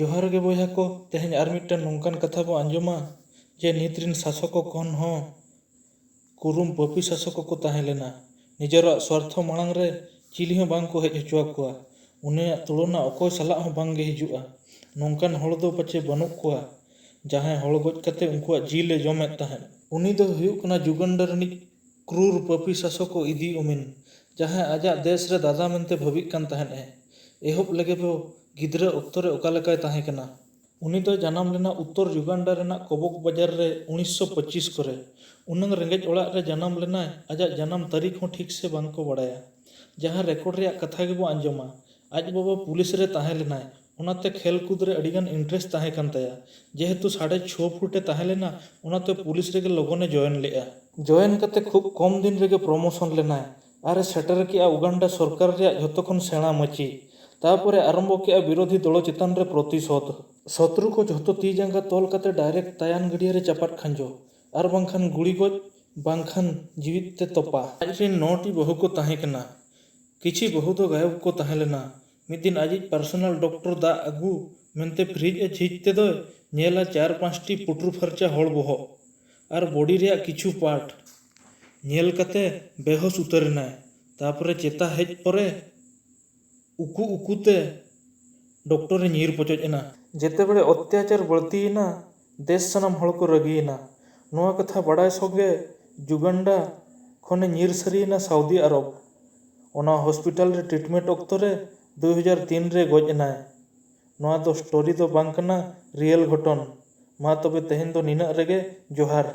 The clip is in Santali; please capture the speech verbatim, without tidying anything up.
ᱡᱚᱦᱟᱨ ᱜᱮ ᱵᱚᱭᱦᱟ ᱠᱚ, ᱛᱮᱦᱮᱧ ᱟᱨ ᱢᱤᱫᱴᱟᱝ ᱱᱚᱝᱠᱟᱱ ᱠᱟᱛᱷᱟ ᱵᱚ ᱟᱸᱡᱚᱢᱟ ᱡᱮ ᱱᱤᱛ ᱨᱤᱱ ᱥᱟᱥᱚᱠ ᱠᱚ ᱠᱷᱚᱱ ᱦᱚᱸ ᱠᱩᱨᱩᱢ ᱯᱟᱹᱯᱤ ᱥᱟᱥᱚᱠ ᱠᱚ ᱛᱟᱦᱮᱸ ᱞᱮᱱᱟ᱾ ᱱᱤᱡᱮᱨᱟᱜ ᱥᱣᱟᱨᱛᱷᱚ ᱢᱟᱲᱟᱝ ᱨᱮ ᱪᱤᱞᱤ ᱦᱚᱸ ᱵᱟᱝ ᱠᱚ ᱦᱮᱡ ᱦᱚᱪᱚ ᱟᱠᱚᱣᱟ᱾ ᱩᱱᱤᱭᱟᱜ ᱛᱩᱞᱚᱱᱟ ᱚᱠᱚᱭ ᱥᱟᱞᱟᱜ ᱦᱚᱸ ᱵᱟᱝ ᱜᱮ ᱦᱤᱡᱩᱜᱼᱟ᱾ ᱱᱚᱝᱠᱟᱱ ᱦᱚᱲ ᱫᱚ ᱯᱟᱪᱮ ᱵᱟᱹᱱᱩᱜ ᱠᱚᱣᱟ, ᱡᱟᱦᱟᱸᱭ ᱦᱚᱲ ᱜᱚᱡ ᱠᱟᱛᱮ ᱩᱱᱠᱩᱣᱟᱜ ᱡᱤᱞ ᱮ ᱡᱚᱢᱮᱫ ᱛᱟᱦᱮᱸᱫ᱾ ᱩᱱᱤ ᱫᱚ ᱦᱩᱭᱩᱜ ᱠᱟᱱᱟ ᱡᱩᱜᱟᱱᱰᱟ ᱨᱤᱱᱤᱡ ᱠᱨᱩᱨ ᱯᱟᱹᱯᱤ ᱥᱟᱥᱚᱠ ᱤᱫᱤ ᱩᱢᱤᱱ, ᱡᱟᱦᱟᱸᱭ ᱟᱡᱟᱜ ᱫᱮᱥ ᱨᱮ ᱫᱟᱫᱟ ᱢᱮᱱᱛᱮ ᱵᱷᱟᱹᱵᱤᱜ ᱠᱟᱱ ᱛᱟᱦᱮᱸᱫ ᱮ᱾ ᱮᱦᱚᱵ ᱞᱮᱜᱮ ᱵᱚ ᱜᱤᱫᱽᱨᱟᱹ ᱚᱠᱛᱚ ᱨᱮ ᱚᱠᱟ ᱞᱮᱠᱟᱭ ᱛᱟᱦᱮᱸ ᱠᱟᱱᱟ᱾ ᱩᱱᱤ ᱫᱚ ᱡᱟᱱᱟᱢ ᱞᱮᱱᱟ ᱩᱛᱛᱚᱨ ᱡᱩᱜᱟᱱᱰᱟ ᱨᱮᱱᱟᱜ ᱠᱚᱵᱚᱠ ᱵᱟᱡᱟᱨ ᱨᱮ ᱩᱱᱤᱥᱥᱚ ᱯᱚᱸᱪᱤᱥ ᱠᱚᱨᱮ᱾ ᱩᱱᱟᱹᱝ ᱨᱮᱸᱜᱮᱡ ᱚᱲᱟᱜ ᱨᱮ ᱡᱟᱱᱟᱢ ᱞᱮᱱᱟᱭ, ᱟᱡᱟᱜ ᱡᱟᱱᱟᱢ ᱛᱟᱹᱨᱤᱠᱷ ᱦᱚᱸ ᱴᱷᱤᱠ ᱥᱮ ᱵᱟᱝ ᱠᱚ ᱵᱟᱲᱟᱭᱟ᱾ ᱡᱟᱦᱟᱸ ᱨᱮᱠᱚᱨᱰ ᱨᱮᱭᱟᱜ ᱠᱟᱛᱷᱟ ᱜᱮᱵᱚ ᱟᱸᱡᱚᱢᱟ, ᱟᱡ ᱵᱟᱵᱟ ᱯᱩᱞᱤᱥ ᱨᱮ ᱛᱟᱦᱮᱸ ᱞᱮᱱᱟᱭ, ᱚᱱᱟᱛᱮ ᱠᱷᱮᱞ ᱠᱩᱫ ᱨᱮ ᱟᱹᱰᱤᱜᱟᱱ ᱤᱱᱴᱟᱨᱮᱥᱴ ᱛᱟᱦᱮᱸ ᱠᱟᱱ ᱛᱟᱭᱟ᱾ ᱡᱮᱦᱮᱛᱩ ᱥᱟᱲᱮ ᱪᱷᱚ ᱯᱷᱩᱴ ᱮ ᱛᱟᱦᱮᱸ ᱞᱮᱱᱟ, ᱚᱱᱟᱛᱮ ᱯᱩᱞᱤᱥ ᱨᱮᱜᱮ ᱞᱚᱜᱚᱱ ᱮ ᱡᱚᱭᱮᱱ ᱞᱮᱫᱼᱟ᱾ ᱡᱚᱭᱮᱱ ᱠᱟᱛᱮ ᱠᱷᱩᱵ ᱠᱚᱢ ᱫᱤᱱ ᱨᱮᱜᱮ ᱯᱨᱚᱢᱳᱥᱚᱱ ᱞᱮᱱᱟᱭ ᱟᱨ ᱮ ᱥᱮᱴᱮᱨ ᱠᱮᱫᱼᱟ ᱩᱜᱟᱱᱰᱟ ᱥᱚᱨᱠᱟᱨ ᱨᱮᱭᱟᱜ ᱡᱷᱚᱛᱚ ᱠᱷᱚᱱ ᱥᱮᱬᱟ ᱢᱟᱹᱪᱤ᱾ ᱛᱟᱨᱯᱚᱨᱮ ᱟᱨᱟᱢᱵᱚ ᱠᱮᱫᱼᱟ ᱵᱤᱨᱳᱫᱷᱤ ᱫᱚᱞᱚ ᱪᱮᱛᱟᱱ ᱨᱮ ᱯᱨᱚᱛᱤᱥᱳᱫᱷ᱾ ᱥᱚᱛᱨᱩ ᱠᱚ ᱡᱷᱚᱛᱚ ᱛᱤ ᱡᱟᱸᱜᱟ ᱛᱚᱞ ᱠᱟᱛᱮ ᱰᱟᱭᱨᱮᱠᱴ ᱛᱟᱭᱟᱱ ᱜᱟᱹᱰᱭᱟᱹ ᱨᱮ ᱪᱟᱯᱟᱫ ᱠᱷᱟᱸᱡᱚ, ᱟᱨ ᱵᱟᱝᱠᱷᱟᱱ ᱜᱩᱲᱤ ᱜᱚᱡ, ᱵᱟᱝᱠᱷᱟᱱ ᱡᱤᱣᱤᱫ ᱛᱮ ᱛᱚᱯᱟ᱾ ᱟᱡ ᱨᱮᱱ ᱱᱚ ᱴᱤ ᱵᱟᱹᱦᱩ ᱠᱚ ᱛᱟᱦᱮᱸ ᱠᱟᱱᱟ᱾ ᱠᱤᱪᱷᱤ ᱵᱟᱹᱦᱩ ᱫᱚ ᱜᱟᱭᱚᱵ ᱠᱚ ᱛᱟᱦᱮᱸ ᱞᱮᱱᱟ᱾ ᱢᱤᱫ ᱫᱤᱱ ᱟᱡᱤᱡ ᱯᱟᱨᱥᱚᱱᱟᱞ ᱰᱚᱠᱴᱚᱨ ᱫᱟᱜ ᱟᱹᱜᱩ ᱢᱮᱱᱛᱮ ᱯᱷᱨᱤᱡᱽ ᱮ ᱡᱷᱤᱡ ᱛᱮᱫᱚᱭ ᱧᱮᱞᱟ ᱪᱟᱨ ᱯᱟᱸᱪᱴᱤ ᱯᱩᱴᱩᱨ ᱯᱷᱟᱨᱪᱟ ᱦᱚᱲ ᱵᱚᱦᱚᱜ ᱟᱨ ᱵᱚᱰᱤ ᱨᱮᱭᱟᱜ ᱠᱤᱪᱷᱩ ᱯᱟᱨᱴ᱾ ᱧᱮᱞ ᱠᱟᱛᱮ ᱵᱮᱦᱚᱥ ᱩᱛᱟᱹᱨ ᱮᱱᱟᱭ᱾ ᱛᱟᱨᱯᱚᱨᱮ ᱪᱮᱛᱟ ᱦᱮᱡ ᱯᱚᱨᱮ ᱩᱠᱩ ᱩᱠᱩᱛᱮ ᱰᱚᱠᱴᱚᱨ ᱮ ᱧᱤᱨ ᱯᱚᱪᱚᱡ ᱮᱱᱟ᱾ ᱡᱮᱛᱮ ᱵᱮᱲᱮ ᱚᱛᱛᱟᱪᱟᱨ ᱵᱟᱹᱲᱛᱤᱭᱮᱱᱟ, ᱫᱮᱥ ᱥᱟᱱᱟᱢ ᱦᱚᱲ ᱠᱚ ᱨᱟᱹᱜᱤᱭᱮᱱᱟ᱾ ᱱᱚᱣᱟ ᱠᱟᱛᱷᱟ ᱵᱟᱲᱟᱭ ᱥᱚᱸᱜᱮ ᱡᱩᱜᱟᱱᱰᱟ ᱠᱷᱚᱱᱮ ᱧᱤᱨ ᱥᱟᱹᱨᱤᱭᱮᱱᱟ ᱥᱟᱣᱫᱤ ᱟᱨᱚᱵ᱾ ᱚᱱᱟ ᱦᱚᱥᱯᱤᱴᱟᱞ ᱨᱮ ᱴᱨᱤᱴᱢᱮᱱᱴ ᱚᱠᱛᱚ ᱨᱮ ᱫᱩ ᱦᱟᱡᱟᱨ ᱛᱤᱱ ᱨᱮ ᱜᱚᱡ ᱮᱱᱟᱭ᱾ ᱱᱚᱣᱟ ᱫᱚ ᱥᱴᱳᱨᱤ ᱫᱚ ᱵᱟᱝ ᱠᱟᱱᱟ, ᱨᱤᱭᱮᱞ ᱜᱷᱚᱴᱚᱱ᱾ ᱢᱟ ᱛᱚᱵᱮ ᱛᱮᱦᱮᱧ ᱫᱚ ᱱᱤᱱᱟᱹᱜ ᱨᱮᱜᱮ, ᱡᱚᱦᱟᱨ᱾